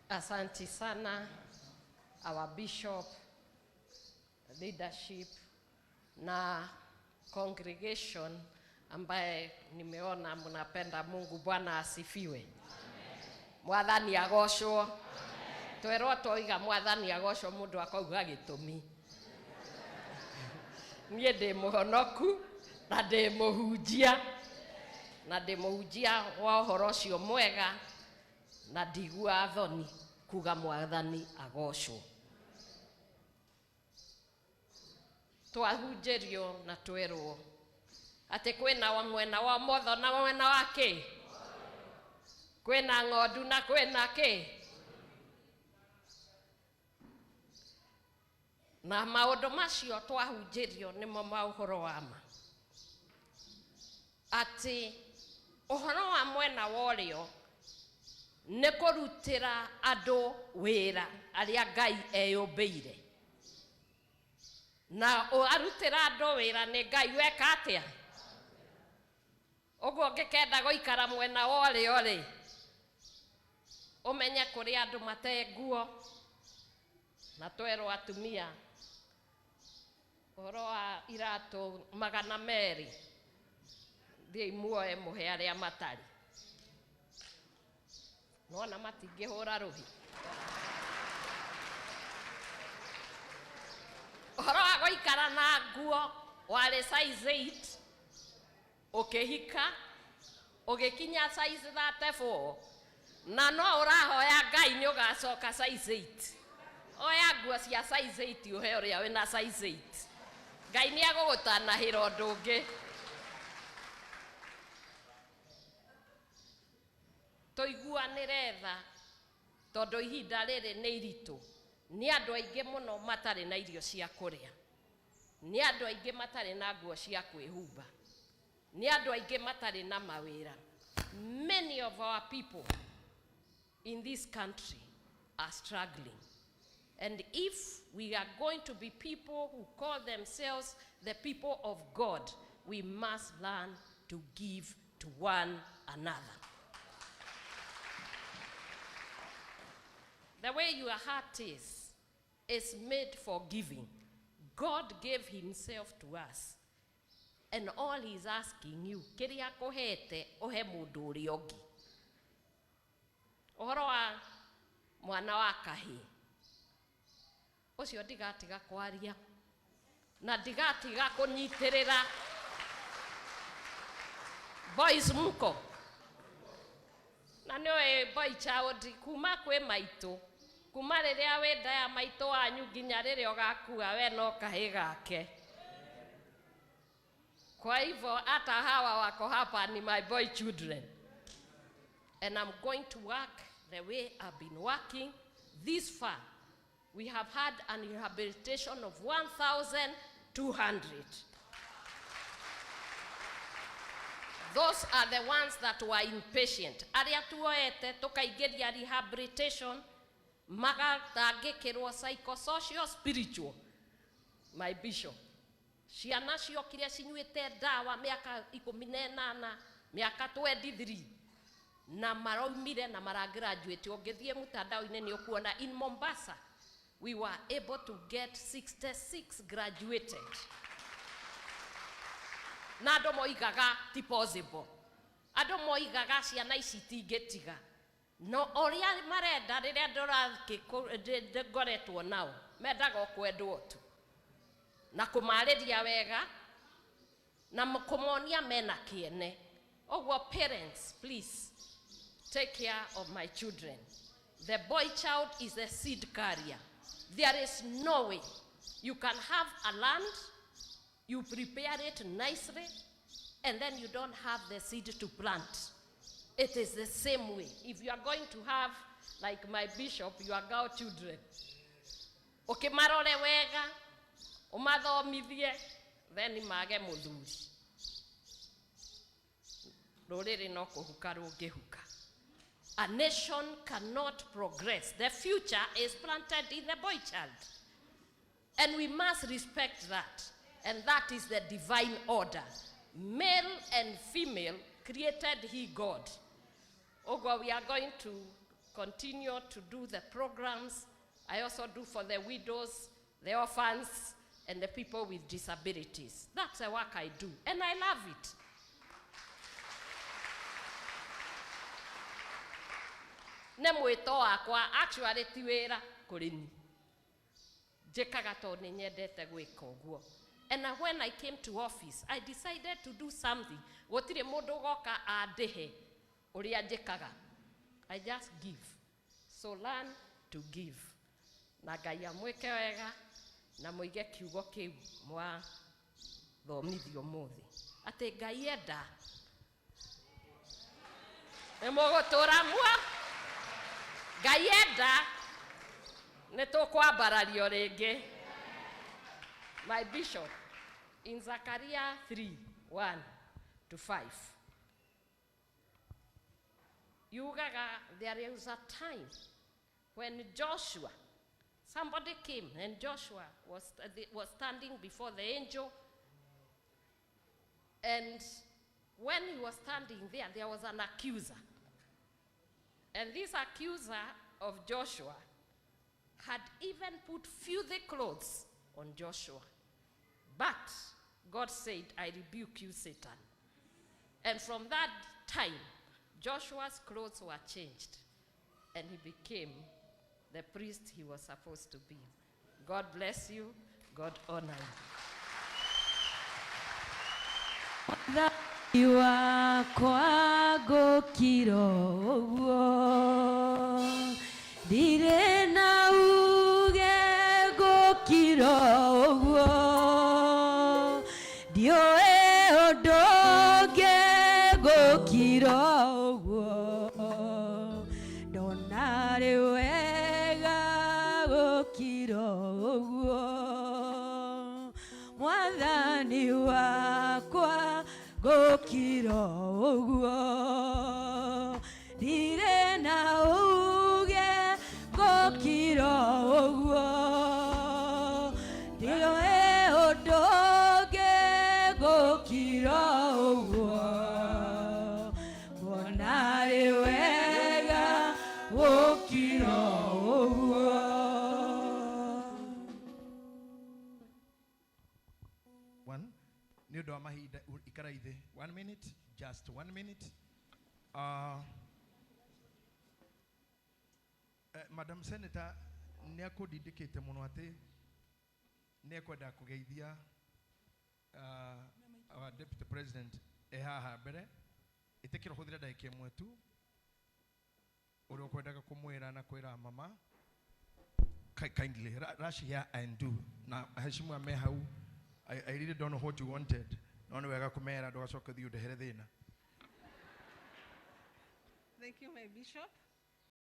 Asante sana our bishop, leadership na congregation ambaye nimeona mnapenda Mungu. Bwana asifiwe. Mwathani agocwo. Twerwo twoiga mwathani agocwo mundu akauga gitumi. Niĩ ndĩ mũhonoku na ndĩ mũhunjia na ndĩ mũhunjia wa ũhoro ũcio mwega na ndiguaga thoni kuga mwathani agocwo. Twahunjĩrio na twerwo atĩ kwĩna wa mwena wa ũmotho na mwena wa kĩ, kwĩna ng'ondu na kwĩna kĩ, na maũndũ macio twahunjĩrio nĩmo ma ũhoro wa ma, atĩ ũhoro wa mwena wa ũrĩo nĩ kũrutĩra andũ wĩra arĩa Ngai eyũmbĩire, na arutĩra andũ wĩra nĩ Ngai weka atĩa. Ũguo ũngĩkenda gũikara mwena wa ũrĩo rĩ, ũmenye kũrĩ andũ mate nguo, na twerwo atumia ũhoro wa iratũ 200, thiĩi muoe mũhe arĩa matarĩ, nona matingĩhũra rũhĩ. Ũhoro wa gũikara na nguo warĩ size 8 ũkĩhika ũgĩkinya size 34, na no ũrahoya Ngai nĩ ũgacoka size 8. Oya nguo cia size 8 ũhe ũrĩa wĩna size 8, Ngai nĩ egũgũtanahĩra ũndũ ũngĩ. Tũiguanĩre tha tondũ ihinda rĩrĩ nĩ iritũ, nĩ andũ aingĩ mũno matarĩ na irio cia kũrĩa, nĩ andũ aingĩ matarĩ na nguo cia kwĩhumba, nĩ andũ aingĩ matarĩ na mawĩra. Many of our people in this country are struggling. And if we are going to be people who call themselves the people of God, we must learn to give to one another. The way your heart is made for giving. God gave himself to us. And all he's asking you, kĩrĩa akũhete, ũhe mũndũ ũrĩa ũngĩ. Ũhoro wa mwana wa kahĩĩ, ũcio ndigatiga kwaria na ndigatiga kũnyitĩrĩra. Boys mko na nĩũĩ boy child kuma kwĩ maitũ, kuma rĩrĩa wĩ nda ya maitũ wanyu nginya rĩrĩa ũgakua, we no kahĩĩ gake. Kwa hivyo hata hawa wako hapa ni my boy children. And I'm going to work the way I've been working this far. We have had an rehabilitation of 1,200. Those are the ones that were impatient. Arĩa tuoete tukaingĩria rehabilitation, magatangĩkĩrwo psychosocial spiritual. My bishop, ciana ciokire cinyuĩte ndawa mĩaka 18, mĩaka 23, na maraumire na maragraduate. Ũngĩthiĩ mtandao-inĩ nĩ ũkuona in Mombasa we were able to get 66 graduated, na andũ moigaga ti possible, andũ moigaga ciana ici itingĩtiga, no ũrĩa marenda rĩrĩa ngoretwo nao mendaga o kwendwo tu na kũmarĩria wega na kũmonia mena kĩene. Ũguo parents, please take care of my children. The boy child is a seed carrier. There is no way you can have a land, you prepare it nicely, and then you don't have the seed to plant. It is the same way if you are going to have, like my bishop, your girl children, ũkĩmarore wega, ũmathomithie, then mage mũthuri, rũrĩrĩ no kũhuka rũngĩhuka. A nation cannot progress. The future is planted in the boy child, and we must respect that. And that is the divine order. Male and female created he God. Ũguo we are going to Continue to do the programs. I also do for the widows, the orphans, and the people with disabilities. That's the work I do, and I love it. Nĩ mwĩto wakwa, actually ti wĩra kũrĩ ni, njĩkaga tondũ nĩ nyendete gwĩka ũguo. And when I came to office, I decided to do something. Gũtirĩ mũndũ ũgoka andĩhe ũrĩa njĩkaga. I just give. So learn to give, na Ngai amwĩke wega na mũige kiugo kĩu mwathomithio ũmũthĩ, atĩ Ngai enda nĩ mũgũtũra muo, Ngai enda nĩ tũkwambarario rĩngĩ. My bishop, in Zakaria 3:1 to 5, yugaga there is a time when Joshua, somebody came and Joshua was standing before the angel, and when he was standing there, there was an accuser, and this accuser of Joshua had even put filthy clothes on Joshua. But God said, "I rebuke you, Satan." And from that time, Joshua's clothes were changed and he became the priest he was supposed to be. God bless you. God honor you. Wakwa ngũkira ũguo, ndirĩ na uge ngũkira ũguo, ndiũĩ ũndũ ũngĩ ngũkira ũguo, ndona rĩ wega gũkira ũguo, Mwathani wakwa gũkira ũguo, ndirĩ na uge gũkira ũguo, ndiũĩ ũndũ ũngĩ gũkira ũguo, kuona rĩ wega gũkira ũguo. One, nĩ ũndũ wa mahinda, ikara ithĩ. One minute, just one minute. Madam Senator nĩ akũndindĩkĩte mũno atĩ nĩ ekwenda kũgeithia our Deputy President e haha mbere. Ĩtĩkĩra ũhũthĩre ndagĩka ĩmwe tu ũrĩa ũkwendaga kũmwĩra na kwĩra mama. Kindly rush here and do na heshimu ame hau. I really don't know what you wanted, no nĩ wega kũmera ndũgacoke thiĩ ũndehere thĩna. Thank you, my bishop.